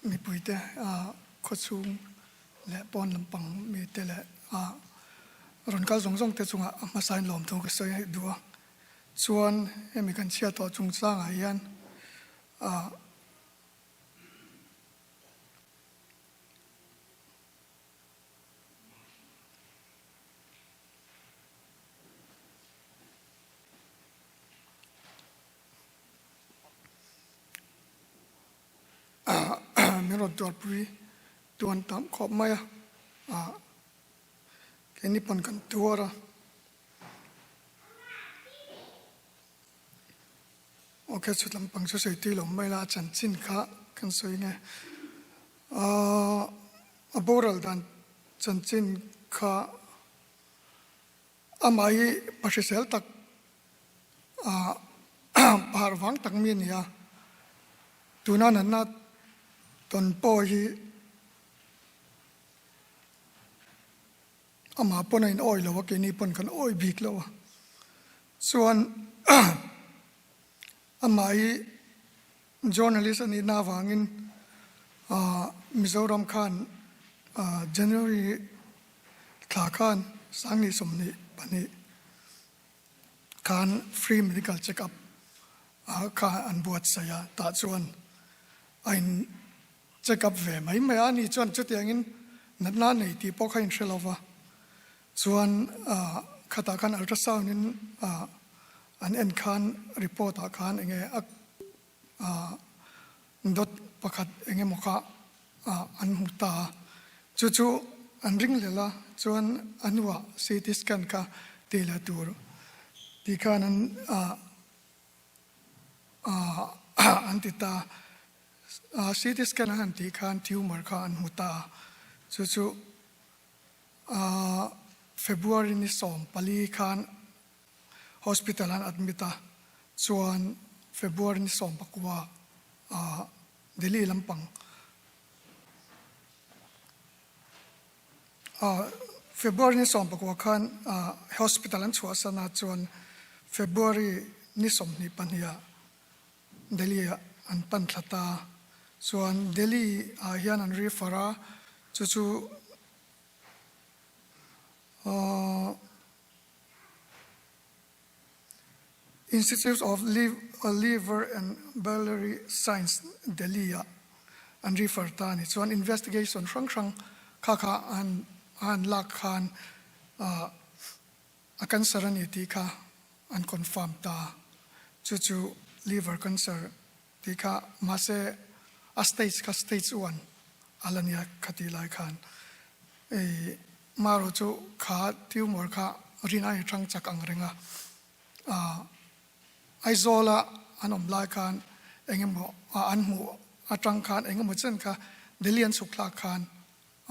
Mipuite khawchhung leh pawn lampang mite leh rawn kal zawng zawng te chungah a hmasain lawmthu ka sawi duh a. Chuan hemi kan chhiat tawh chungchangah hian Min rawn tuarpui tuan tam khawp mai a, keini pawn kan tuar a. Ok, chhut lampang chu sawi tui lo mai la, a chanchin kha kan sawi nge. A boral dan chanchin kha amah hi pa hrisel tak Phar vang tak mi a ni a, tuna natna tawn pawh hi amah pawn a in awi lo a, keini pawn kan awi bik lo a. Chuan amah hi journalist a nihna avangin Mizoram khan January thla khan 2022 khan free medical check up kha an buatsaih a, tah chuan a in check up ve mai mai a, ani chuan chutiangin natna a nei tih pawh kha a inhre lo va, chuan khatah khan ultrasound in an en khan report ah khan enge a dawt pakhat eng emaw kha an hmu ta a, chu chu an ring lel a, chuan a hnuah CT scan kha tih leh tur tih khan an an ti ta a, CT scan an han tih khan tumor kha an hmu ta a, chu chu February ni 14 khan Hospital an admit a, chuan February ni 19 ah Delhi lampang ah February ni 19 khan hospital an chhuahsan a, chuan February ni 22 ah Delhi ah an pan thla ta, chuan Delhi ah hian an refer a, chu chu Institute of Liver and Biliary Science, Delhi ah an refer ta a ni. Chuan investigation hrang hrang kha kha an an lak khan a cancer a ni tih kha an confirm ta. Chu chu liver cancer tih kha mahse a stage kha stage one a la nia kha tih lai khan ei marawh chu kha tumor kha rin a inhrang chak ang reng a ah Aizawl a an awm lai khan eng emaw ah an hmuh atang khan eng emaw chen kha Delhi an chhuk thlak khan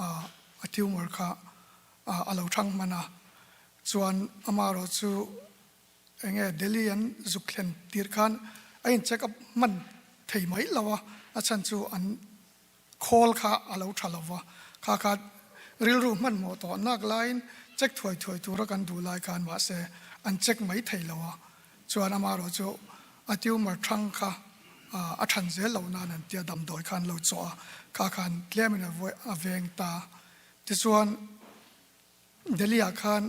ah a tumor kha ah a lo thang hman a chuan amarawh chu Enge Delhi an zuk thlen tir khan a in check up hman thei mai lo a, a chhan chu an khawl kha a lo tha lo va, kha kha rilru hmanhmawh tawh nak laiin check thuai thuai tura kan duh lai khan mahse an check mai thei lo a, chuan amaherawh chu a tumor thang kha a than zel loh nan an tia damdawi khan lo chawh a, kha khan tlemin a veng ta. Tichuan Delhi ah khan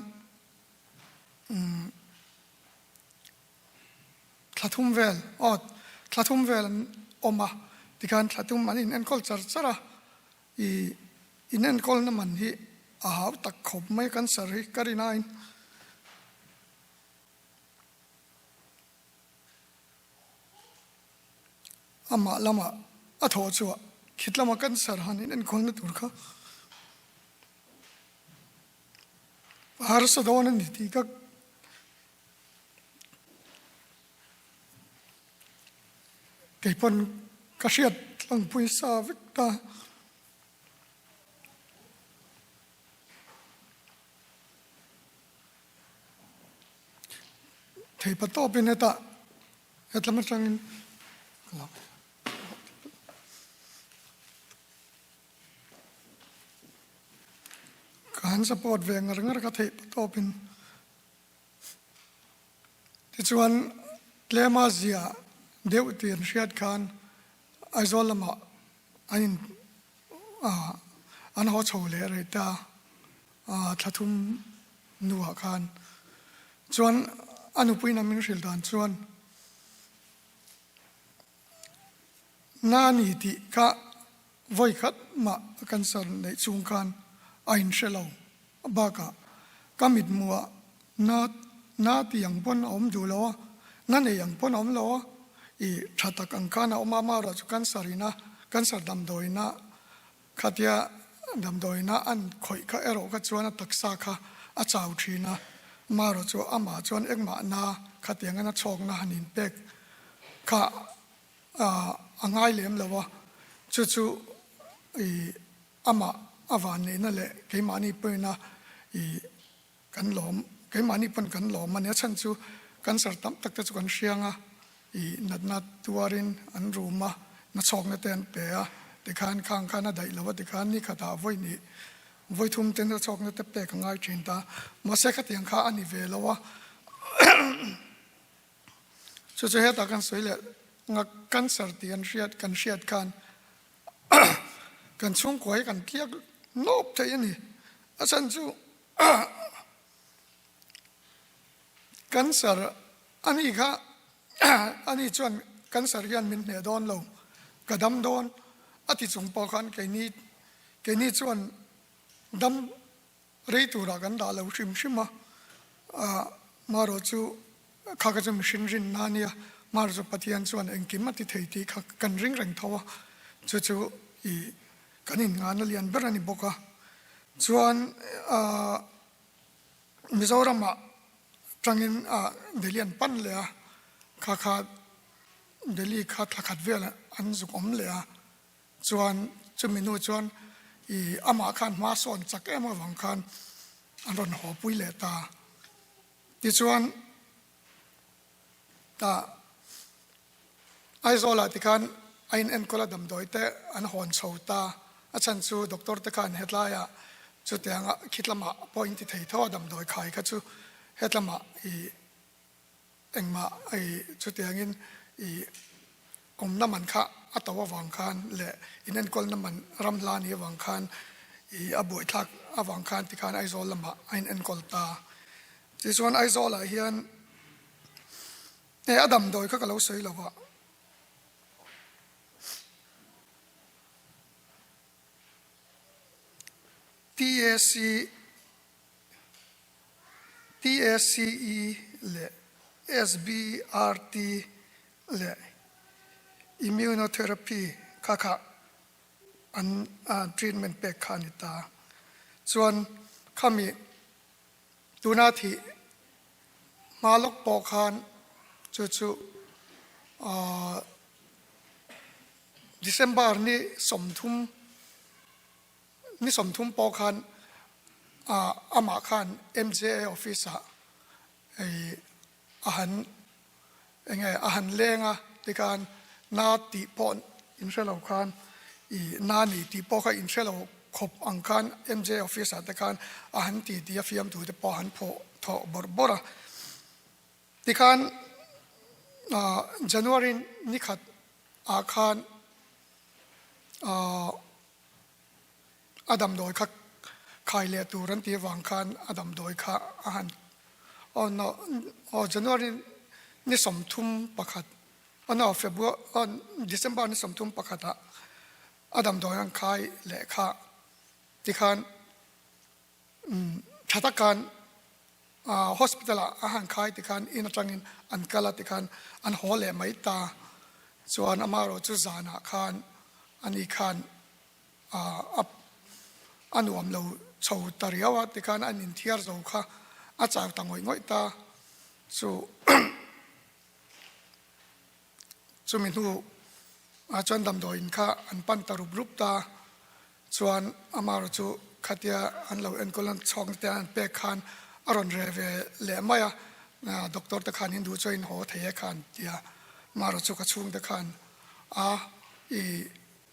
Thla thum vel, aw thla thum vel an awm a, tikhan thla thum an in enkawl char char a, i in enkawlna man hi a hau tak khawp mai cancer hi ka rin aiin. Amah lamah a thawh chhuah khit lama cancer han in enkawlna tur kha. Harsa dawn a ni tih ka kei pawn ka hriat tlangpui sa vek ta. Theipa tawpin hetah hetlam atangin ka lo. Ka han support ve ngar ngar ka theih tawpin tichuan tlema zia deuh tih an hriat khan Aizawl lamah An in an haw chho leh rei ta a thla thum hnuah khan chuan a nupuiin a min hrilh dan chuan na ni tih kha vawi khat mah cancer neih chung khan a inhre lo bakah ka mithmuhah na na tih ang pawn a awm duh lo a, na nei ang pawn a awm lo a, ih tha tak ang khan a awm a, amaherawh chu cancer ina cancer damdawiina khatia damdawiina an khawih kha erawh kha chuan a taksa kha a chau thin a, amaherawh chu amah chuan engmah na khatiang a na chhawkna han inpek kha a ngai lem lo a, chu chu ih Amah a vanneihna leh keimahni pawina i kan lawm, keimahni pawn kan lawm a ni. A chhan chu cancer tam tak te chu kan hriang a, i natna tuarin an rum a, nachhawkna te an pe a, tikhan khang khan a daih lo a, tikhan ni khatah vawi hnih, vawi thum te nachhawkna te pek a ngai thin ta. Mahse khatiang kha a ni ve lo a. Chu chu hetah kan sawi leh nga cancer tih an hriat, kan hriat khan Kan chhungkua hi kan tliak nawp thei a ni. A chhan chu cancer a ni kha a ni chuan cancer hian min hneh dawn lo, ka dam dawn a ti chung pawh khan keini keini chuan dam Rei turah kan dah lo hrim hrim a, marawh chu kha kha chu mihring rinna a nia, marawh chu Pathian chuan engkim a ti thei tih kha kan ring reng tho a, chu chu ih kan innghahna lian ber a ni bawk a. Chuan Mizoramah tangin Delhi an pan leh a, kha kha Delhi kha thla khat vel an zuk awm leh a, Chuan chumi nu chuan i amah khan hma sawn chak em avang khan an rawn haw pui leh ta. Tichuan tah Aizawlah tikhan a in enkawl a damdawi te an hawn chho ta. A chhan chu doctor te khan hetlaiah chutianga khitlamah pawh in ti thei tho a damdawi khai kha chu hetlamah i Engmah i chutiangin i awmna man kha a to avang khan leh inenkawlna man ram hla ni avang khan i a buaithlak avang khan tikhan Aizawl lamah a inenkawl ta. Tichuan Aizawlah hian e a damdawi kha ka lo sawi lo va. TAC. TACE leh SBRT leh Immunotherapy kha kha an treatment pek kha a ni ta. Chuan khami tuna thih hma lawk pawh khan chu chu December ni 30 Ni 30 pawh khan amah khan MJA office ah a han enge a han leng a tikhan na tih pawh in hre lo khan i na ni tih pawh kha in hre lo khawp ang khan MJA office ah te khan a han ti ti a fiamtu te pawh a han phawh thawh bawrh bawrh a. Tikhan January ni khat ah khan A damdawi kha khai leh tur an tih avang khan a damdawi kha a han aw no aw January ni 31 aw no February aw December ni 31 ah a damdawi an khai leh kha tikhan tha tak khan hospital ah a han khai tikhan in atangin an kal a tikhan an haw leh mai ta chuan amaherawh chu zanah khan ani khan a nuam lo chho ta riau a tikhan an inthiar zo kha a chau ta ngawih ngawih ta chu Chumi hnu ah chuan damdawiin kha an pan ta rup rup ta chuan amaherawh chu khatia an lo enkawl an chhawkna te an pek khan a rawn reh ve leh mai a, doctor te khan in duh chuan in haw thei e khan ti a, amaherawh chu ka chhungte khan a i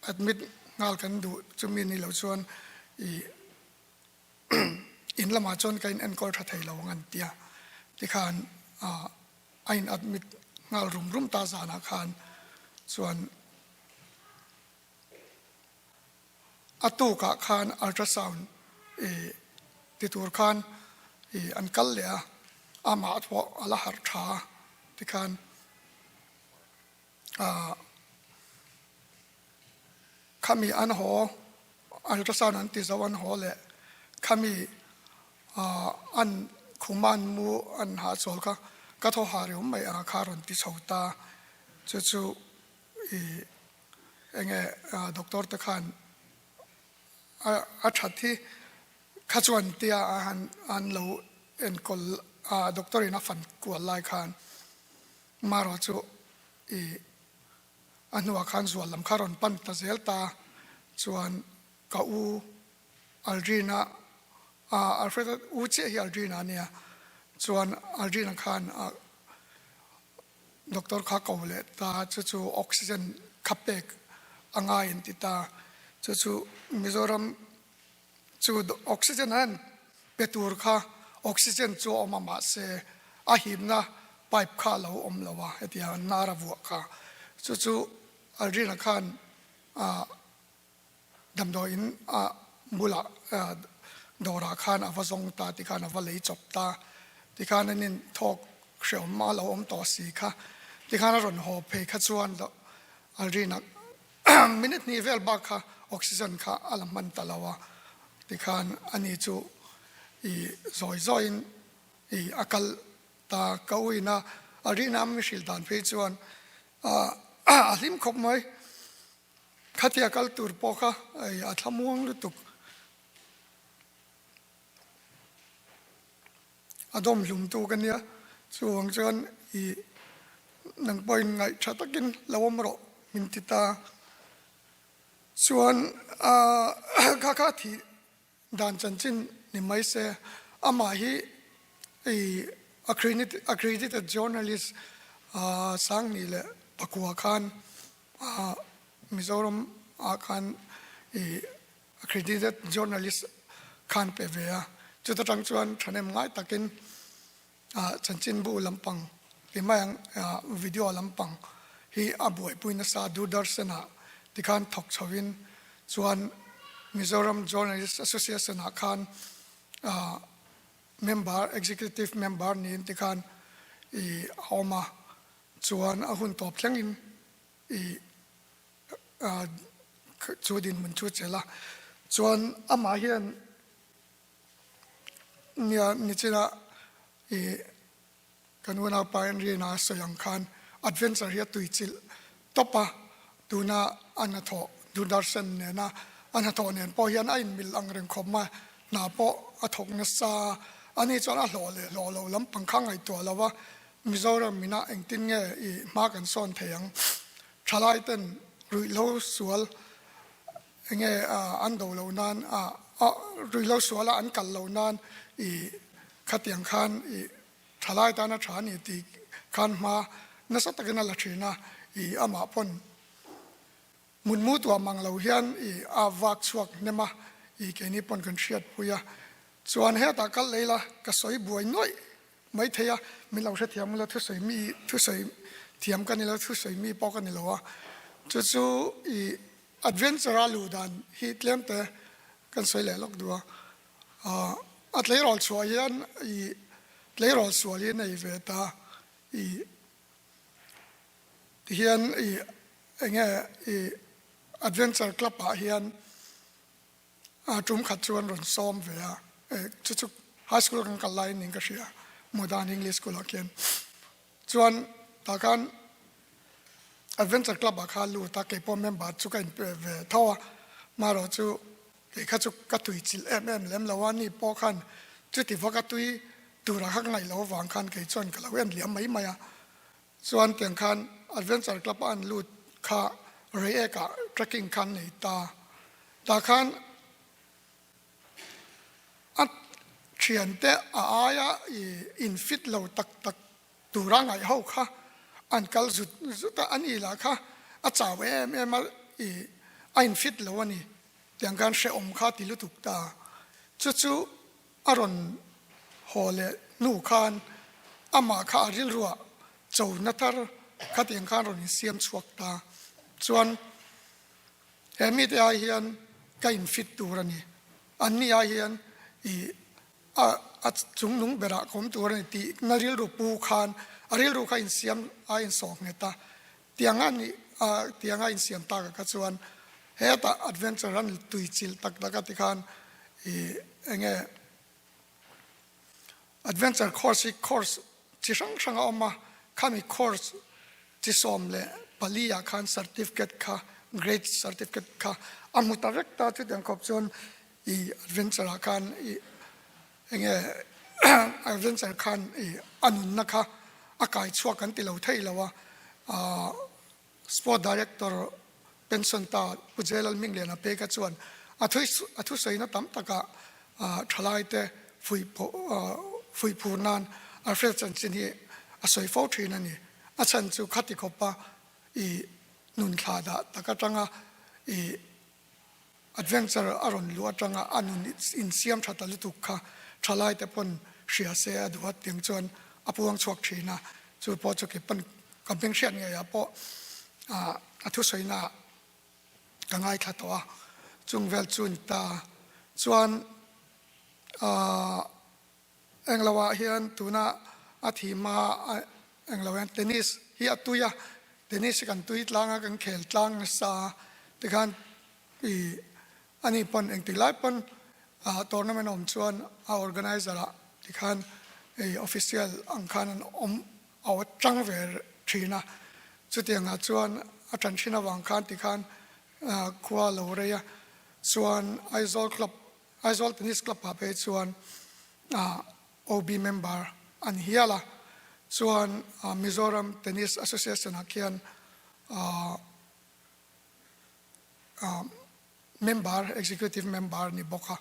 admit nghal kan duh chumi ni lo chuan i in lamah chuan ka in enkawl tha thei lo ang an ti a, tikhan a in admit nghal rum rum ta zanah khan chuan. A tukah khan ultrasound i ti tur khan i an kal leh a, amah pawh a la harh tha a tikhan ah khami an haw ultrasound an ti zo an haw leh khami ah an khuma an mu an hahchawl kha ka thaw ha riau mai ang a kha rawn ti chho ta chu chu i enge doctor te khan a that hi kha chuan tia a han an lo enkawl a doctor in a fan kual lai khan marawh chu i a hnuah khan zual lam kha rawn pan ta zel ta chuan ka u Aldrina a Alfred a u chiah hi Aldrina a nia chuan Aldrina khan a Doctor kha ko leh ta, chu chu oxygen kha pek a ngai an ti ta. Chu chu Mizoram chu oxygen an pe tur kha oxygen chu a awm a mahse a himna pipe kha a lo awm lo a, hetiang an nar a vuah kha. Chu chu Aldrina khan ah Damdawiin a bulah dawrah khan a va zawng ta tikhan a va lei chawp ta tikhan an in thawk hrehawm a lo awm tawh si kha tikhan a rawn haw phei kha chuan Aldrin a minute hnih vel bak kha oxygen kha a la hman ta lo a tikhan ani chu i zawi zawiin i a kal ta ka uina Aldrin a mi hrilh dan phei chuan a hlim khawp mai. Khatia kal tur pawh kha a thlamuang lutuk. A dawm hlumtu ka nia, chuvang chuan i nang pawhin ngaih tha takin lo awm rawh min ti ta. Chuan kha kha thih Dan chanchin ni mai se, amah hi i accredited journalist Sangni leh Pakua khan Mizoram ah khan i accredited journalist khan pe ve a, chuta tang chuan thahnem ngai takin chanchinbu lampang ti mai ang video lampang hi a buaipui nasa Doordarshan ah tikhan thawk chhovin chuan Mizoram Journalist Association ah khan member executive member niin tikhan i a awm a chuan a hun tawp thlengin i chu dinhmun chu chelh a chuan amah hian Nia, nichina i kan unaupa Henry-na a sawi ang khan adventure hi a tuichilh tawp a, tuna a hnathawh Doordarshan nena a hnathawh nen pawh hian a inmil ang reng khawp mai, hna pawh a thawk nasa a, ani chuan a hlawh leh hlawh loh lampang kha ngaihtuah lo a, Mizoram ina engtin nge i hma kan sawn thei ang, thalai ten ruihhlo sual Enge an do loh nan ruihhlo suala an kal loh nan i khatiang khan i thalai tana tha a ni tih khan hma nasa takin a la thin a, i amah pawn mutmu tuah mang lo hian i a vak chhuak hnem a, i keini pawn kan hriatpui a, chuan hetah kal lei la ka sawi buai nuaih maithei a, min lo hrethiam ula thusawi mi thusawi thiam ka ni lo thusawi mi pawh ka ni lo a, chu chu i Adventure a luh dan hi tlem te kan sawi leh lawk duh a, a tleirawl chhuah hian i tleirawl sual hi nei ve ta i tihian i enge i adventure club ah hian a tum khat chuan rawn sawm ve a, chu chu high school kan kal laiin niin ka hria Modern English School ah khian chuan tah khan Adventure Club ah kha lut a, keipawh member chu ka inpe ve tho a, marawh chu kei kha chu ka tui chilh em em lem lo a, ni pawh khan chuti vak a tui tura kha ka ngaih loh avang khan kei chuan ka lo en liam mai mai a, chuan tiang khan Adventure Club a an lut kha Reiek ah trekking khan nei ta, tah khan a thiante a aia i in fit lo tak tak tura ngaih ho kha an kal zut zut a, ani lah kha a chau em em a, i a in fit lo a ni tiang khan hrehawm kha ti lutuk ta. Chu chu a rawn haw leh hnu khan amah kha a rilruah chona thar kha tiang khan rawn insiam chhuak ta. Chuan he mite ai hian. Ka in fit tur a ni. An ni ah hian i a a chungnung berah ka awm tur a ni tih na rilru pu khan a rilru kha insiam a insawh nghet a. Tiang a nih a tiang a insiam tak ah kha chuan hetah adventure an tui chilh tak tak a tikhan i enge Adventure course hi course chi hrang hrang a awm a, khami course chi 14 ah khan certificate kha grade certificate kha a hmu ta vek ta chutiang khawp chuan i adventure ah khan i enge adventure khan i a nunna kha a kai chhuak kan ti lo thei lo a ah Sport Director pension ta Pu J Lalmingliana peka chuan a a thusawiina tam takah thalaite fuih phur nan Alfred chanchin hi a sawi fo thin a ni. A chhan chu khati khawpa i nun thla dah tak atanga i Adventure a rawn luh atanga a nun insiam tha ta lutuk kha thalaite pawn hria se a duh a tiang chuan a puang chhuak thin a, chu pawh chu kei pawn ka beng hriat ngeiah pawh a thusawiina ah ka ngaithla tawh a, chung vel chu ni ta chuan aah Englo ah hian tuna a thi hma a englo hian tennis hi a tui a, tennis hi kan tui tlang a, kan khel tlang nasa a, tikhan i ani pawn engtik lai pawn ah tournament a awm chuan a organizer ah tikhan i official ang khan an awm a aw tang ve thin a, chutiang ah chuan a tan thin avang khan tikhan khua a lo rei a, chuan Aizawl club Aizawl Tennis Club ah phei chuan OB member an hial a, chuan Mizoram Tennis Association ah khian member, executive member ni bawk a,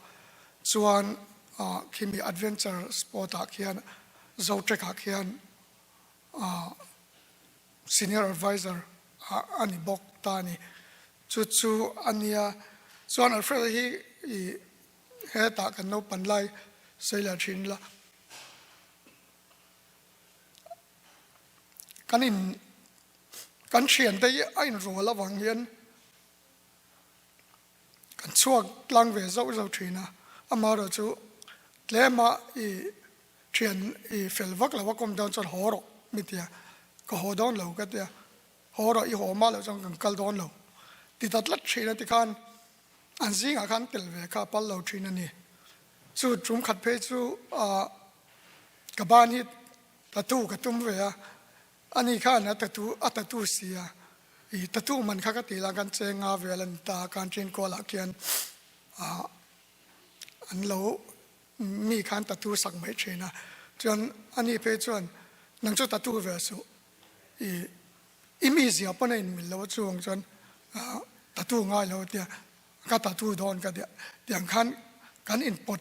chuan khimi adventure sport ah khian Zotrek ah khian Senior Adviser a ni bawk ta a ni. Chu chu a nia. Chuan Alfred-a hi i hetah kan naupan lai sawi leh thin ila. Kan in kan thiante hi a inrual avang hian kan chhuak tlang ve zauh zauh thin a. Amaherawhchu tlema i Thian i fel vak lo a kawm dawn chuan haw rawh mi tia, ka haw dawn lo ka tia, haw rawh i haw mah loh chuan kan kal dawn lo ti ta tlat thin a tikhan an zingah khan tel ve kha a pal lo thin a ni. Chu tum khat phei chu ah ka ban hi tattoo ka tum ve a, ani khan a tattoo a tattoo si a, i tattoo man kha ka tih lah khan cheng nga vel a ni ta a, kan ṭin kualah khian ah an lo Mi khan tattoo sak mai thin a, chuan ani phei chuan nang chu tattoo ve suh i i mi zia pawn a inmil lo a chuang chuan tattoo ngai lo tia ka tattoo dawn ka tia tiang khan kan inpawt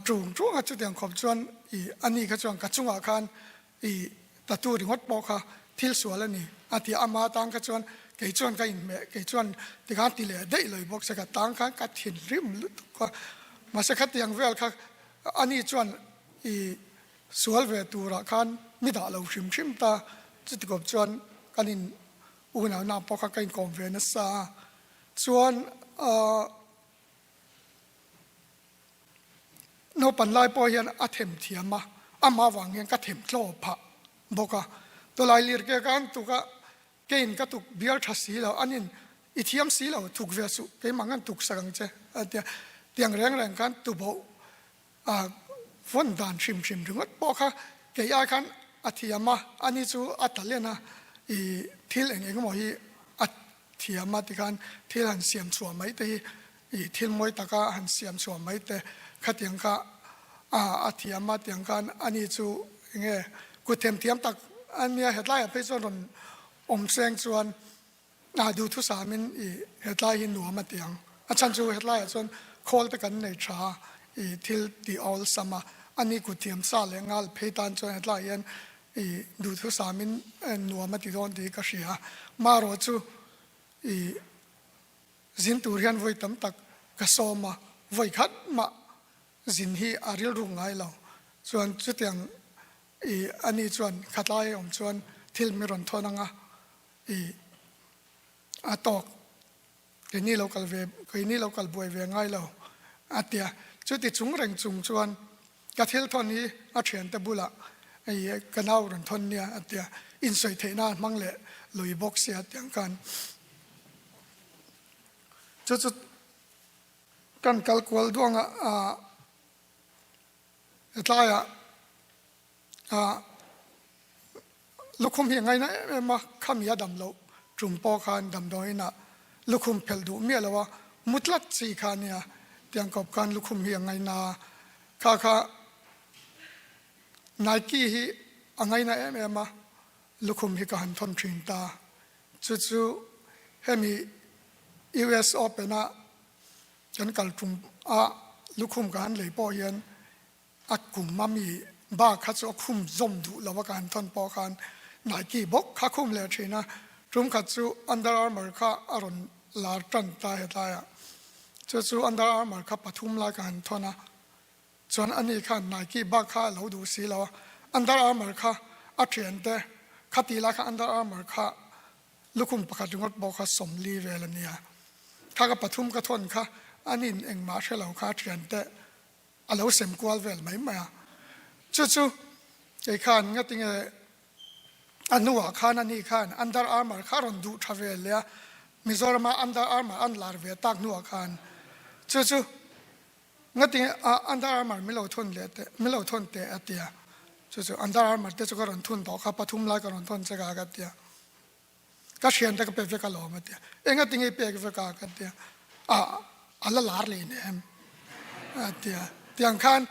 ṭung ṭung a chutiang khawp chuan i ani kha chuan ka chungah khan I tattoo ringawt pawh kha thil sual a ni a ti a, ama tang kha chuan kei chuan ka inhmeh, kei chuan tikhan ti leh daih lo bawk se ka tang khan ka thinrim lutuk a, mahse khatiang vel kha ani chuan i sual ve turah khan mi dah lo hrim hrim ta, chuti kawp chuan kan in unau pawh kha ka inkawm ve nasa a, chuan ahh. Naupan lai pawh hian a them thiam a, amah vang hian ka them tlaw phah bawk a. Tawlai lir ke ka an tuk a, keiin ka tuk bial tha si lo, anin i thiam si lo, tuk ve suh, keimah ngan tuk sak ang che a tia. Tiang reng reng khan tuboh a vawn dan hrim hrim ringawt pawh kha kei ai khan a thiam a, ani chu a talent a, i thil eng eng emaw hi a thiam a tikhan thil han siam chhuah mai te hi ih thil mawi taka han siam chhuah mai te khatiang kha a a thiam a tiang khan ani chu enge kut them thiam tak a nia hetlaiah phei chuan rawn awm seng chuan a duhthusamin ih hetlai hi nuam a ti ang a chhan chu hetlaiah chuan khawl te kan nei tha a ih thil tih awlsam a ani kut thiam sa leh nghal phei tan chuan hetlaiah hian I duhthusamin nuam a ti dawn tih ka hria. Marawh chu i zin tur hian vawi tam tak ka sawm a, vawi khat mah zin hi a rilru ngai lo. Chuan chutiang i ani chuan khatlai awm chuan thil mi rawn thawn anga i a tawk. Keini lo kal ve, keini lo kal buai ve ngai lo, a ti a. Chuti chung reng chung chuan ka thil thawn hi a thiante bulah hei ka nau rawn thawn nia a ti a, insawi theihna a hmang leh lui bawk sia tiang khan. Chu chu kan kal kual duangah hetlaiah Lukhum hi a ngaina em em a, khami a dam loh tum pawh khan damdawiinah lukhum phelh duh miah lo a, mu tlat chi kha a nia, tiang kawp khan lukhum hi a ngaina a, kha kha Nike hi a ngaina em em a, lukhum hi ka han thawn thin ta, chu chu hemi US Open a kan kal tum a lukhum ka han lei pawh hian A kum a mi bak kha chu a khum zawm duh lo a ka han thawn pawh khan Nike bawk kha khum leh thin a, tum khat chu Under Armour kha a rawn lar tan ta hetlaiah chu chu Under Armour kha pathum lai ka han thawn a, chuan ani khan Nike bak kha a lo duh si lo a, Under Armour kha a thiante kha tih lai kha Under Armour kha lukhum pakhat ringawt pawh kha 40 vel a nia, kha ka pathum ka thawn kha anin engmah hre lo kha a thiante A lo sem kual vel mai mai a. Chu chu kei khan ngatinge a hnuah khan ani khan Under Armour kha a rawn duh tha vel leh a, Mizorama Under Armour an lar ve tak hnuah khan chu chu ngatinge a Under Armour min lo thun leh teh, min lo thawn teh a ti a. Chu chu Under Armour te chu ka rawn thun tawh kha, pathum lai ka rawn thawn che ka ka ti a. Ka hrian te ka pe vek alawm a ti a. Engatinge i pek vek a ka ti a. A, a la lar leh nem a ti a. Tiang khan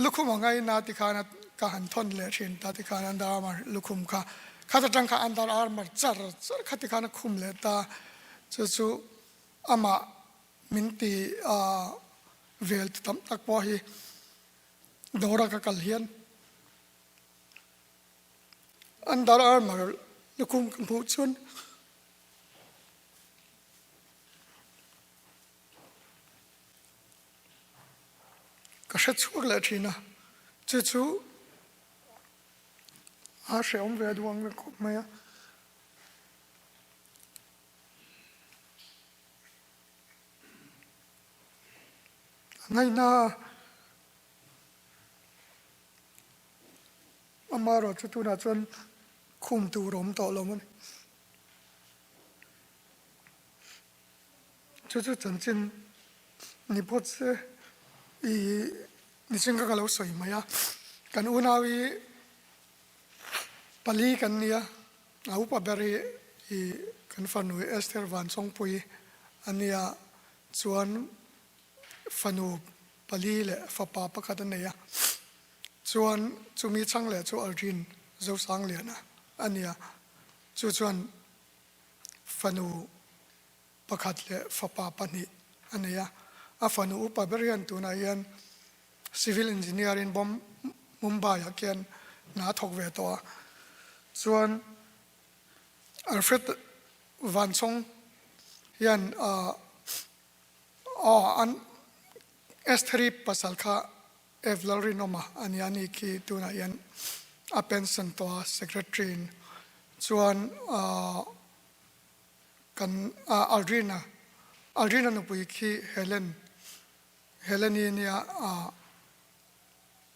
lukhum a ngaina ti khan ka han thawn leh thin ta ti khan Under Armour lukhum kha khat atang kha Under Armour char char kha ti khan a khum leh ta. Chu chu amah min ti vel ti tam tak pawh hi dawra ka kal hian Under Armour lukhum ka hmuh chuan ka hre chhuak leh thin a, chu chu a hrehawm ve duh ang khawp mai a. A ngaihna Amaherawh chu tunah chuan khum tur a awm tawh lo a ni. Chu chu chanchin ni phawt se i nichin kha ka lo sawi mai a. Kan unau hi pali kan ni a, a upa ber hi i kan fanu Esther Vanchawngpui a nia chuan fanu pali leh fapa pakhat a nei a, chuan chumi chhang leh chu Aldrin Zosangliana a ni a, chu chuan fanu pakhat leh fapa pahnih a nei a, a fanu upa ber hian tunah hian Civil Engineer in Mumbai ah khian hna a thawk ve tawh a, chuan Alfred Vanchawng hian ah Aw, an Estheri pasal kha Ev Lalrinawma a nia, ani khi tunah hian a pension tawh a, secretary in chuan kan Aldrina, Aldrina nupui khi Helen, Helen-i a nia,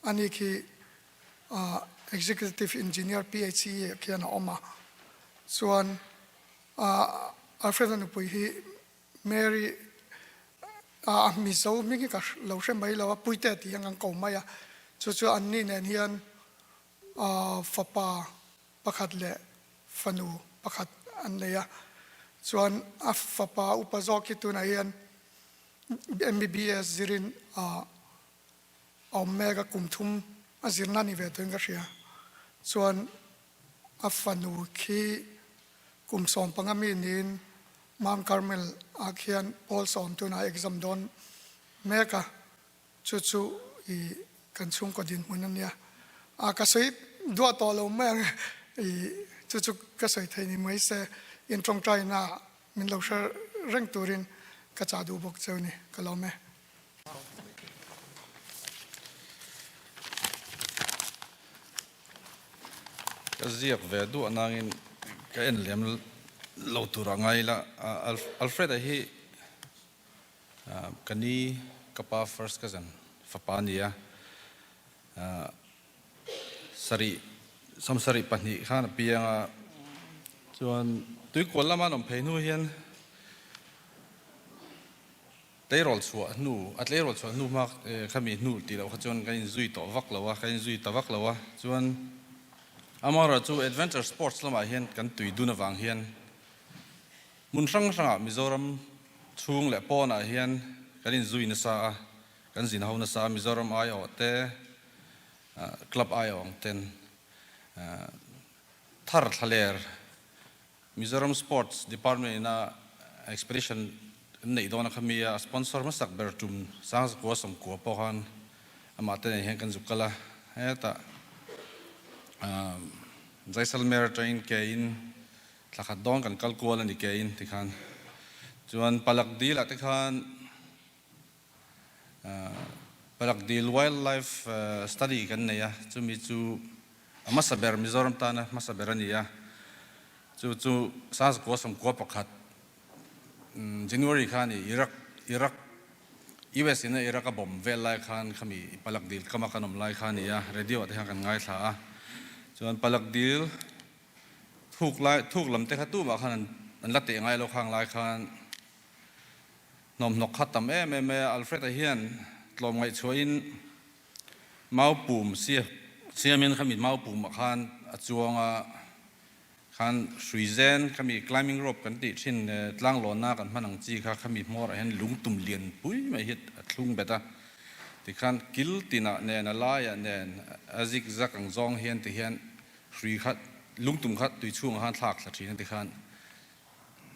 ani khi Executive Engineer PHE ah khian a awm a, chuan Alfred-a nupui hi Mary a Mizo hming hi ka lo hre mai lo a, Puite tih hian kan ko mai a, chu chu anni nen hian fapa pakhat leh fanu pakhat an nei a, chuan a fapa upa zawk hi tunah hian MBBS zirin a awm mek a, kum thum a zirna ni ve tuin ka hria, chuan A fanu khi kum 15 mi niin Mount Carmel ah khian pawl sawm tunah exam dawn mek a, chu chu i kan chhungkaw dinhmun a nia. A ka sawi duah tawh lo mai ang i chu chu ka sawi thei ni mai se in tawngtaina ah min lo hre reng turin ka chah duh bawk cheu ni, ka lawm e. Ka ziak ve duah nangin ka en lem lo tur a ngai la. Alfred-a hi. Ka ni ka pa first cousin fapa a ni a, sarih samsarih pahnih khan a piang a, chuan tuikual lama an awm phei hnu hian tleirawl chhuah hnu a tleirawl chhuah hnu hma khami hnu tih loh kha chuan kan inzui tawh vak lo a, kan inzui ta vak lo a, chuan amaherawhchu chu adventure sports lamah hian kan tui dun avang hian Hmun hrang hrangah Mizoram chhung leh pawnah hian kan inzui nasa a, kan zin ho nasa a, Mizoram aiawh te, club aiawh ang ten thar thlaler Mizoram Sports Department ina expedition an neih dawn a kha mi a, a sponsor hmasak ber tum Sangzakua Sawmkua pawh khan amah te nen hian kan zuk kal a, hetah Jaisalmer atangin ke in Thla khat dawn kan kal kual a ni keiin tikhan chuan Palak Dil ah te khan Palak Dil Wildlife Study kan nei a, chumi chu a hmasa ber Mizoram tana hmasa ber a ni a, chu chu Sazkua Sawmkua pakhat January khan i Iraq Iraq US in a Iraq a bomb vel lai khan khami Palak Dil kama kan awm lai kha a ni a, radio ah te khan kan ngaithla a, chuan Palak Dil Thuk lai, thuk lam te kha tumah khan an la teh ngai lo khang lai khan hnawmhnawk kha tam em em mai a, Alfred-a hian tlawm ngaihchhuahin mau pum siamin khami mau pumah khan a chuang a, khan hrui zen khami climbing rope kan tih thin tlanglawnna kan hman ang chi kha khami hmawrah hian lung tum lian pui mai hi a thlung bet a, tikhan kil tinah nen a laiah nen a zig zag ang zawng hian tihian Hrui kha lungtum kha tui chhungah khan thlak thla thin a ti khan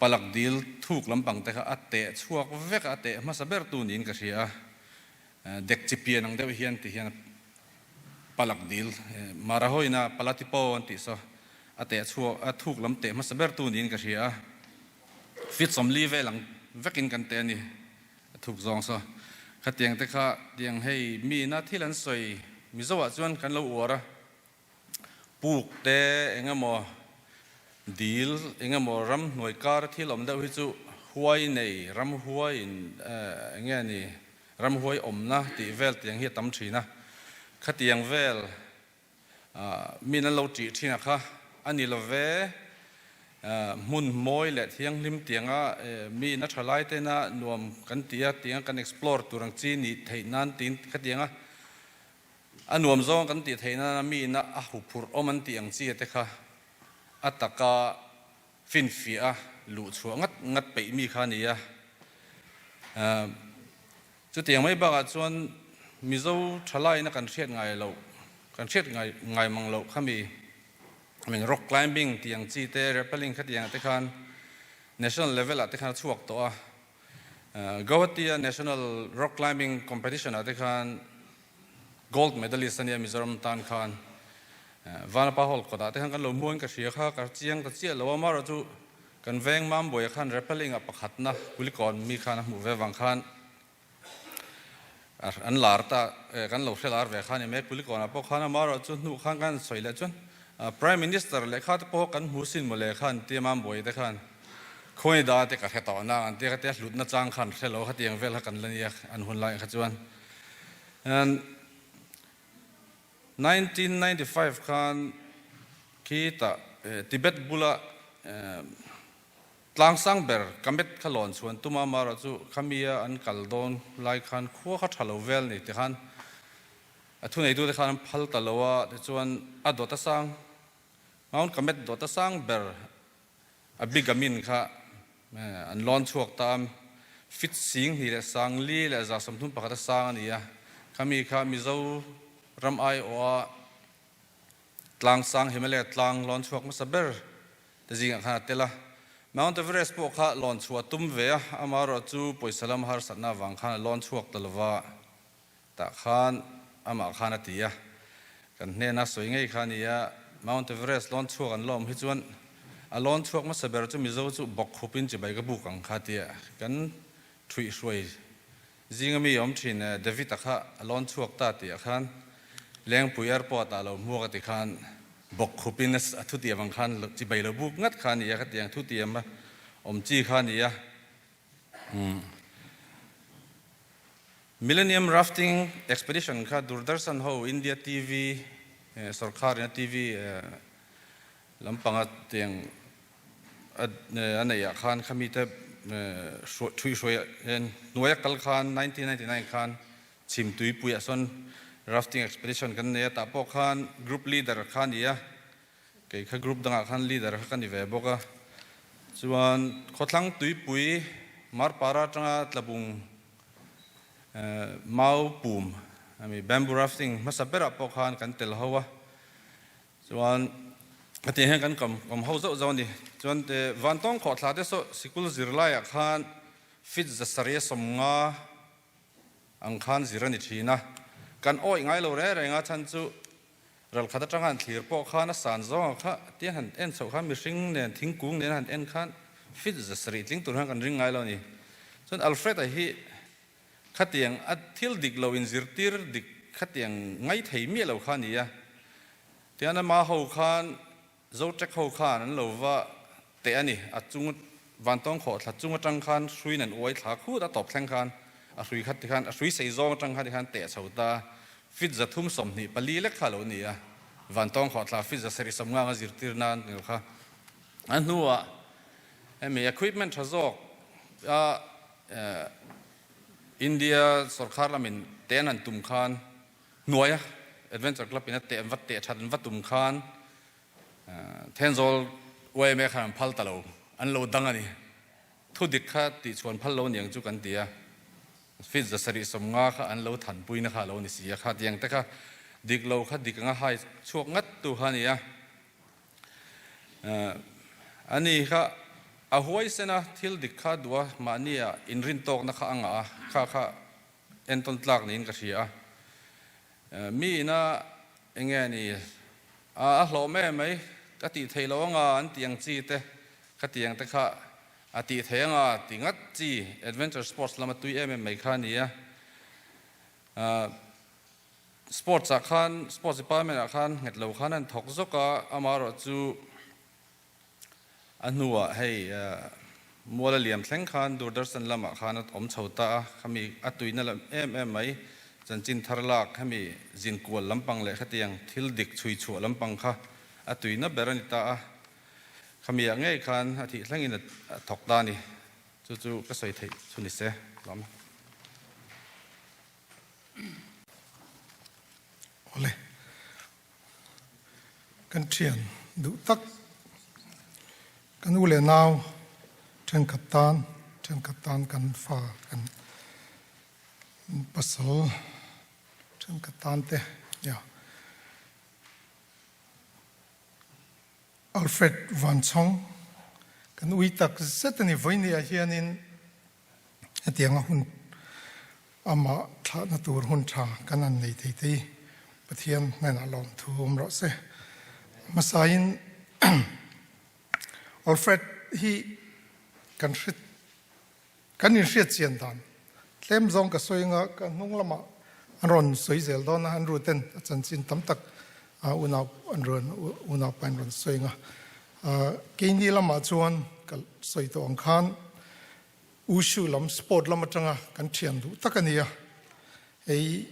palak dil thuk lampang te kha a teh chhuak vek a, a teh hmasa ber tu niin ka hria a, dek chi pian ang deuh hian ti hian palak dil Marahoina Palatipo an tih saw a teh chhuak a thuk lam teh hmasa ber tu niin ka hria a, feet 40 vel ang vekin kan teh a ni a thuk zawng saw khatiang te kha tiang hei mi ina thil an sawi Mizo ah chuan kan lo uar a. Puk te eng emaw dil eng emaw ram hnuai kar thil awm deuh hi chu huai nei ram huai in eng nge ni ram huai awmna tih vel tiang hi a tam thin a, khatiang vel min an lo tih thin a kha a ni lo ve, hmun mawi leh thianghlim tianga mi in a tha lai tena nuam kan ti a tianga kan explore tur ang chi nih theih nan tiin khatianga A nuam zawng kan tih theih nana mi ina a huphurh awm an tih ang chi te kha a taka finfiah a luh chhuah ngat ngat peih mi kha a ni a. Chutiang mai bakah chuan Mizo thalaiina kan hriat ngai loh, kan hriat ngai ngai mang loh kha mi min rock climbing tih ang chi te, rappelling khatiang ah te khan national level ah te khan a chhuak tawh a. Guwahati a National Rock Climbing Competition ah te khan Gold Medalist a nia Mizoram tan khan Vanapa Hall kawtah te khan kan lo hmuin ka hria kha ka chiang ta chiah lo a, amaherawh chu kan veng Mambuaia khan rappelling ah pakhatna Kulikawn mi khan a hmuh ve vang khan an lar ta kan lo hre lar ve kha a ni mai Kulikawn ah pawh khan amaherawh chu hnuh khan kan sawi leh chuan Prime Minister lehkha te pawh kan hmu sin mawle khan tia Mambuaia te khan Khawi da te ka hre tawh nang an tia kha tia hlutna chang khan hre lo khatiang vel kha kan la nia an hun lai kha chuan 1995 khan khitah Tibet bula tlang sang ber Kamet kha lawn chhuan tuma amaherawh chu khamia an kal dawn lai khan khua kha tha lo vel ni tikhan a thuneitute khan an phal ta lo a tichuan a dawt a sang Mount Kamet dawt a sang ber A bigamin kha an lawn chhuak ta a, fit sing hnih leh sang li leh 31% a sang a ni a. Khami kha Mizo ram aiawha tlang sang Himalaya tlang lawn chhuak hmasa ber te zingah khan a tel a. Mount Everest pawh kha lawn chhuah a tum ve a, amaherawh chu pawisa lam harsatna avang khan a lawn chhuak ta lova. Tah khan amah khan a ti a, kan hnena sawi ngei kha a ni a, Mount Everest lawn chhuak an lawm hi chuan a lawn chhuak hmasa ber chu Mizo chu bawk khupin chibai ka buk ang kha a ti a, kan thuih hruai zinga mi awm thin David-a kha a lawn chhuak ta tih ah khan Lengpui Airport ah lo hmuak a ti khan bawk khupin a thutiam ang khan chibai lo buk ngat kha a ni a, khatiang thutiam a awm chi kha a ni a. Millennium Rafting Expedition kha Doordarshan ho India TV sorkar ina TV lampanga tiang a neih ah khan khami te thui hruai hnuai a kal khan 1999 khan chhim tuipui ah sawn rafting expedition kan nei a tah pawh khan group leader kha a ni a Kei kha group dangah khan leader kha ka ni ve bawk a, chuan khawthlang tuipui Marpara atanga tlabung mau pum ami bamboo rafting hmasa berah pawh khan kan tel ho a, chuan hetiang hian kan kawm kawm ho zauh zauh a ni. Chuan Vantawng khawhthla te saw sikul zirlaiah khan fit zasarih a 50 ang khan zir a ni thin a, kan awih ngai lo reng reng a chhan chu Ralkhat atanga han thlir pawh khan a san zawng ang kha tia han en chhoh khan mihring nen thingkung nen han en khan fit 700 tling tur khan kan ring ngai lo a ni. Chuan Alfred-a hi khatiang a thil dik lo inzirtir dik khatiang ngai thei miah lo kha a ni a. Tihian ama ho khan Zotrek ho khan an lo va teh a ni. A chung vantawng khawh thla chung atang khan hrui nen uai thla khut a tawp thleng khan a hrui khat tikhan a hrui sei zawng atang khan tikhan teh chho ta fit 324 lek kha a lo ni a. Vantawng khawh thla fit 750 anga zirtir nan ni lo kha. A hnuah hemi equipment tha zawk a India sorkar lamin teh an han tum khan Hnuaia Adventure Club in a teh vat teh that an va tum khan Thenzawl yma khan an phal ta lo, an lo dang a ni. Thu dik kha tih chhuan phal lo niang chu kan ti a, feet 750 kha an lo thanpuina kha a lo ni si a, kha tiang te kha dik lo kha dik anga hai chhuak ngat tu kha a ni a. Ani kha a huaisen a, thil dik kha duh a, mahnia inrintawkna kha a ngah a, kha kha Entawn tlak niin ka hria a. Mi ina enge ni a hlawh mai mai ka tih theih loh anga an tih ang chi te ka tih ang te kha a tih theih anga ti ngat chi adventure sports lama tui em em mai kha a ni a. Sports ah khan sports department ah khan nghet lo khan an thawk zawk a, amaherawhchu A hnuah hei mual a liam thleng khan Doordarshan lamah khan a awm chho ta a, khami a tuina lam em em mai, chanchin thar lak hemi zinkual lampang leh khatiang thil dik chhui chhuah lampang kha a tuina ber a ni ta a, khami ah ngei khan a thih thlengin a thawk ta a ni. Chu chu ka sawi theih chu ni se lawm. Awle. Kan thian duh tak, kan u leh nau thenkhat tan, thenkhat tan kan fa, kan pasal thenkhat tan te nia. Alfred Vanchhawng, kan ui tak zet a ni vawinia hianin Hetianga hun amah thlahna tur hun tha kan han nei thei te hi Pathian hnenah lawmthu awm rawh se. Hmasain Alfred hi kan hre kan inhriat chian dan tlem zawng ka sawi anga ka hnung lamah an rawn sawi zel dawn a, an ruten a chanchin tam tak unau an rawn unaupa in rawn sawi anga keini lamah chuan ka sawi tawh ang khan Wushu lam sport lam atanga kan thian duh tak a ni a, hei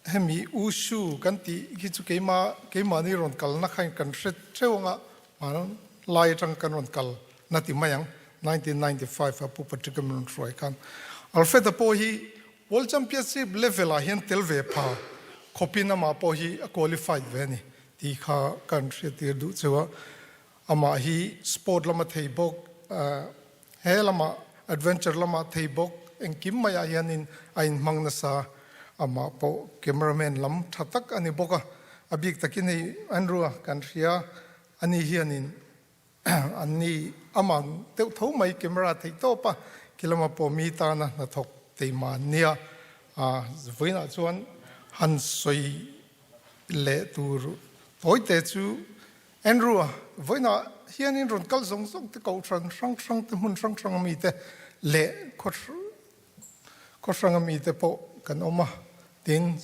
hemi wushu kan tih hi chu keima keimahni rawn kalna kha kan hre theuh anga hmanlai atanga kan rawn kal na ti mai ang 1995 a Pu Patrick a min rawn hruai khan Alfred-a pawh hi World Championship level ah hian tel ve pha khawpin amah pawh hi a qualified ve a ni tih kha kan hriattir duh cheu a, amah hi sport lama thei bawk He lamah adventure lamah thei bawk engkim maiah hianin a inhmang nasa, amah pawh cameraman lam tha tak a ni bawk a, a bik takin hei Andrew-a kan hria a ni hianin an ni amah deuh tho mai camera theih tawp a, khi lama pawh mi tana hnathawk teima an nia, vawiinah chuan han sawi leh tur tawi te chu Andrew-a vawiinah hianin rawn kal zawng zawng te kohhran hrang hrang te hmun hrang hrang ami te leh khaw hrang ami te pawh kan awm a, tin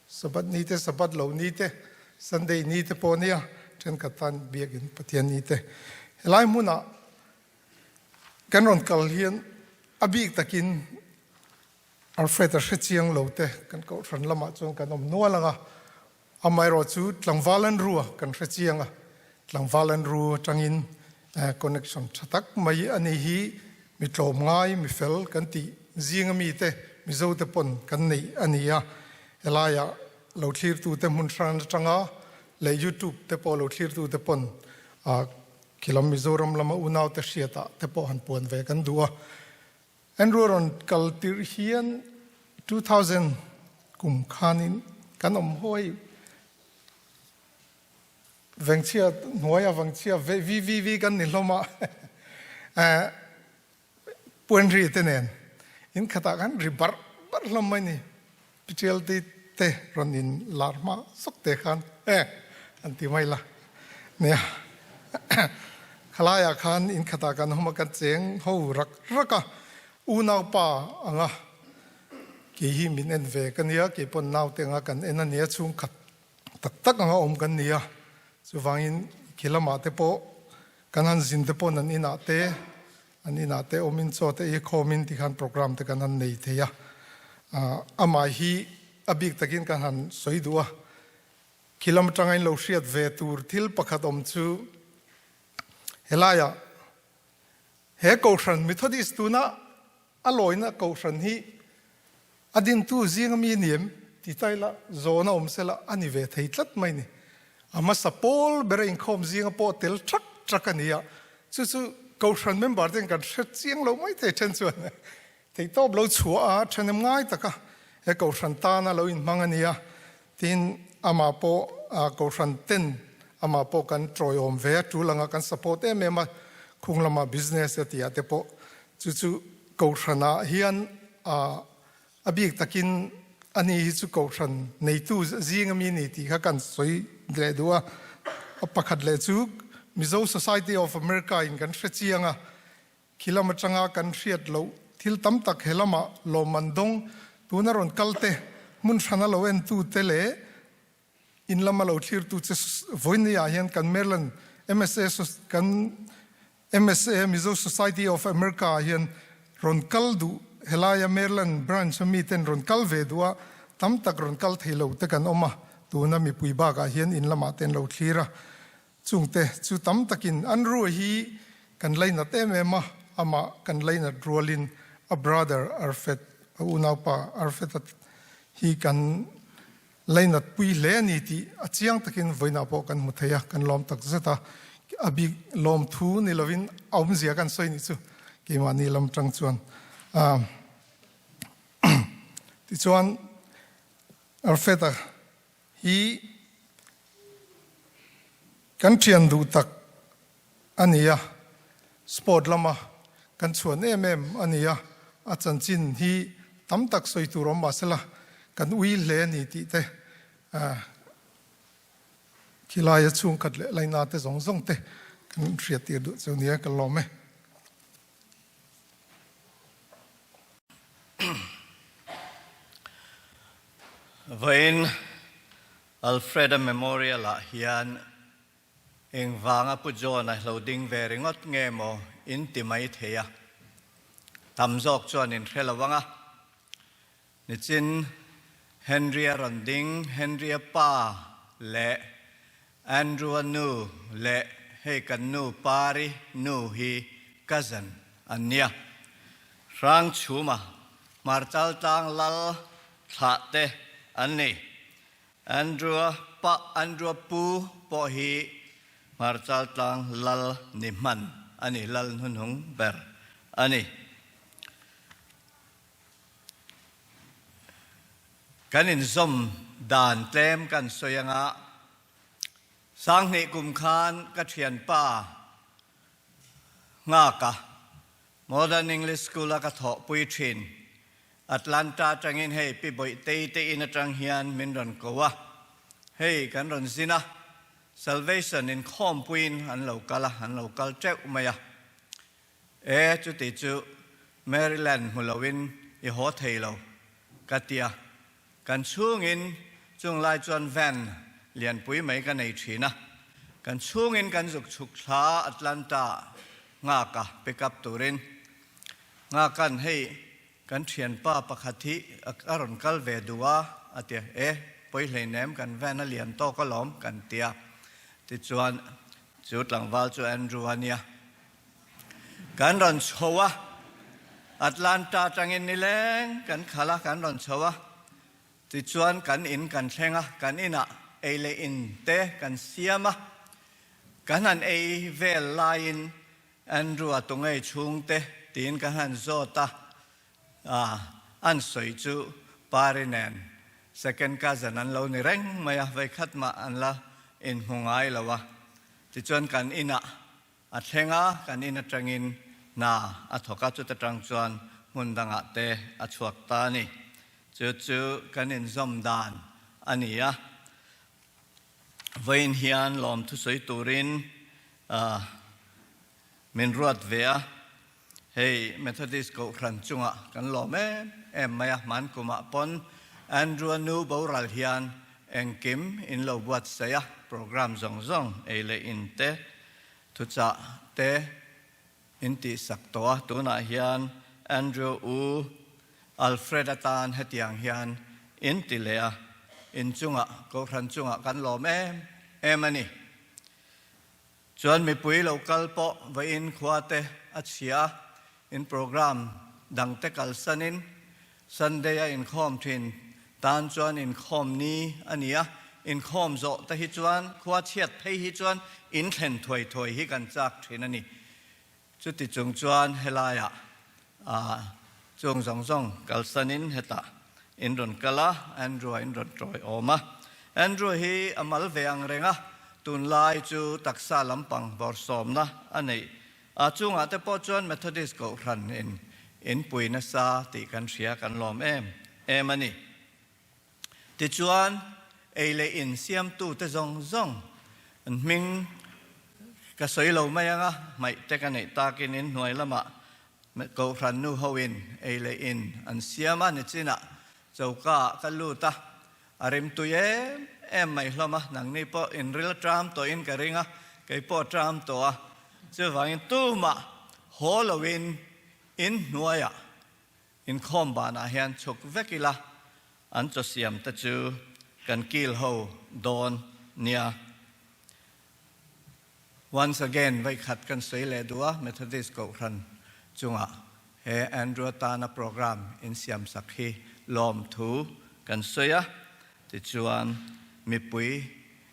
Sabbath ni te Sabbath lo ni te Sunday ni te pawh nia thenkhat tan biakin Pathian ni te helai hmunah kan rawn kal hian a bik takin. Alfred a hre chiang lo te kan kohhran lamah chuan kan awm nual ang a, amaherawh chu tlangval an ru a kan hre chiang a, tlangval an ru atangin connection tha tak mai a ni hi mi tlawm ngai mi fel kan tih zinga mite Mizo te pawn kan neih a ni a, helaiah lo thlirtute hmun hran atanga leh YouTube te pawh lo thlirtute pawn khilam Mizoram lama unaute hriatah te pawh han puan ve kan duh a. Andrew rawn kal tirh hian 2000 kum khanin kan awm hawi vengchhia hnuaia vangchhia VVV kan ni hlawm a puan ri te nen in khatah khan ri barh barh hlawm mai ni Pitial te te rawn in lar hma zawk te khan e an ti mai la nia khalaiah khan in khatah kan awm a kan cheng ho rak rak a unaupa anga kei hi min en ve ka nia kei pawn naute anga kan en a nia chhungkhat tak tak anga awm kan ni a chuvangin khi lamah te pawh kan han zin te pawn an inah te An inah te awmin chaw te i khawmin tikhan program te kan han nei thei a. Amah hi a bik takin kan han sawi duh a. Khi lam atanga in lo hriat ve tur thil pakhat awm chu helaiah he Kohhran Methodist tuna a lawina Kohhran hi A dintu zinga mi ni em? Ti ta ila, zawhna awm sela a ni ve thei tlat mai ni. A hmasa pawl bera inkhawm zinga pawh tel ṭak ṭak a ni a, chu chu Kohhran member ten kan hre chiang lo mai thei ṭhen chuan theihtawp lo chhuah a ṭhenem ngai tak a, he Kohhran tana lo inhmang a ni a, tin amah pawh Kohhran ten amah pawh kan ṭawiawm ve a, ṭul anga kan support em em a, khung lama business a tih ah te pawh chu chu Kohhranah hian a bik takin ani hi chu Kohhran neitu zing ami ni tih kha kan sawi leh duh a. A pakhat leh chu Mizo Society of America in kan hre chiang a, khi lam atanga kan hriat loh thil tam tak he lamah lawmman dawng tuna rawn kal te, hmun hrana lo entu te leh In lama lo thlirtu che vawiin ah hian kan Maryland MSA kan MSA Mizo Society of America ah hian rawn kal duh helaia Maryland branch a miten rawn kal ve duh a tam tak rawn kal thei lo te kan awm a tuna mipui bakah hian in lamah te an lo thlir a chungte chu tam takin an ruai hi kan lainat em em a amah kan lainat rualin a brother Arfet a unaupa Arfet a hi kan Lainat pui hle a ni tih a chiang takin vawiinah pawh kan hmu thei a, kan lawm tak zet a. A bik lawm thu ni lovin a awmzia kan sawi nih chu keimahni lam tang chuan. Tichuan Alfred-a hi kan thian duh tak a ni a, sport lama kan chhuan em em a ni a, a chanchin hi tam tak sawi tur awm mahsela kan ui hle a ni tih te khilaia chhungkhat leh laina te zawng zawng te kan hriat tir duh chu nia ka lawm e. Vawiin Alfred-a Memorial-ah hian Engvanga Pu John-a hlo ding ve ringawt nge maw in ti mai thei a, tam zawk chuan in hre lo ang a. Nichin Henry-a rawn ding, Henry-a pa leh Andrew-a nu leh hei kan nu Pari nu hi cousin an nia. Hrangchhuma Hmarchaltlang lal thlah te an ni. Andrew-a pa Andrew-a pu pawh hi Hmarchaltlang lal ni hman a ni, lal hnuhnung ber a ni. Kan inzawm dan tlem kan sawi anga Sanghnih kum khan ka thianpa Nghaka Modern English School-a ka thawhpui thin. Atlanta atangin hei Pi Bawihtei te in atang hian min rawn ko a, hei kan rawn zin a, Salvation inkhawmpuiin an lo kal a, an lo kal teuh mai a. E, chuti chu Maryland hmu loin i haw thei lo, ka ti a. Kan chhungin chung lai chuan van lianpui mai ka nei thin a, kan chhungin kan zuk chhuk thla Atlanta nghak a pick up turin. Nghakan hei. Kan thianpa pakhat hi a rawn kal ve duh a, a ti a. E, pawi hleinem, kan van a lian tawk alawm, kan ti a. Tichuan, chu tlangval chu Andrew a nia. Kan rawn chho a, Atlanta atangin nileng kan khalh a, kan rawn chho a. Tichuan kan in kan thleng a, kan inah ei leh in te kan siam a. Kan han ei vel laiin Andrew-a tungei chhungte tiin kan han zawt a, an sawi chu Pari nen second cousin an lo ni reng mai a, vawikhat mah an la inhmu ngai lo a. Tichuan kan inah A thleng a, kan in atangin hna a thawk a, chuta tang chuan hmun dangah te a chhuak ta a ni. Chu chu kan inzawm dan a ni a. Vawiin hian lawmthu sawi turin min ruat ve a, hei Methodist Kohhran chungah kan lawm em em mai a, hman kumah pawn Andrew-a nu boral hian engkim in lo buatsaih a, program zawng zawng ei leh in te Thuchah te in tihsak tawh a, tunah hian Andrew U Alfred atan hetiang hian in ti leh a, in chungah, Kohhran chungah kan lawm em em a ni. Chuan mipui lo kal pawh vawiin khua te a chhia a, in program dang te kalsanin Sunday a inkhawm thin tan chuan inkhawm ni a ni a, inkhawm zawh te hi chuan khua chhiat phei hi chuan in thlen thuai thuai hi kan chak thin a ni. Chuti chung chuan helaiah chung zawng zawng kalsanin hetah in rawn kal a, Andrew-a in rawn tawi awm a. Andrew hi a mal ve ang reng a, tunlai chu taksa lampang bawrhsawmna a neih A chungah te pawh chuan Methodist Kohhran in in pui nasa tih kan hria kan lawm em em a ni. Tichuan ei leh in siamtu te zawng zawng an hming ka sawi lo mai ang a, hmaih te ka neih takin in hnuai lamah Kohhran nu ho in ei leh in an siam a, nichinah choka ah ka lut a, A rimtui em em mai hlawm a, nangni pawh inril a ṭam tawhin ka ring a, kei pawh a ṭam tawh a, chuvangin tumah haw loin in hnuaiah inkhawm banah hian chhuk vek ila an chaw siam te chu kan kil ho dawn nia. Once again vawikhat kan sawi leh duh a, Methodist Kohhran chungah he Andrew atana program insiamsak hi lawmthu kan sawi a, tichuan mipui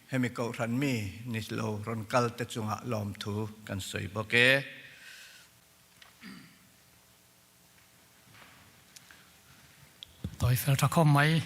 hemi Kohhran mi ni lo rawn kal te chungah lawmthu kan sawi bawk e. Tawi fel tha khawp mai.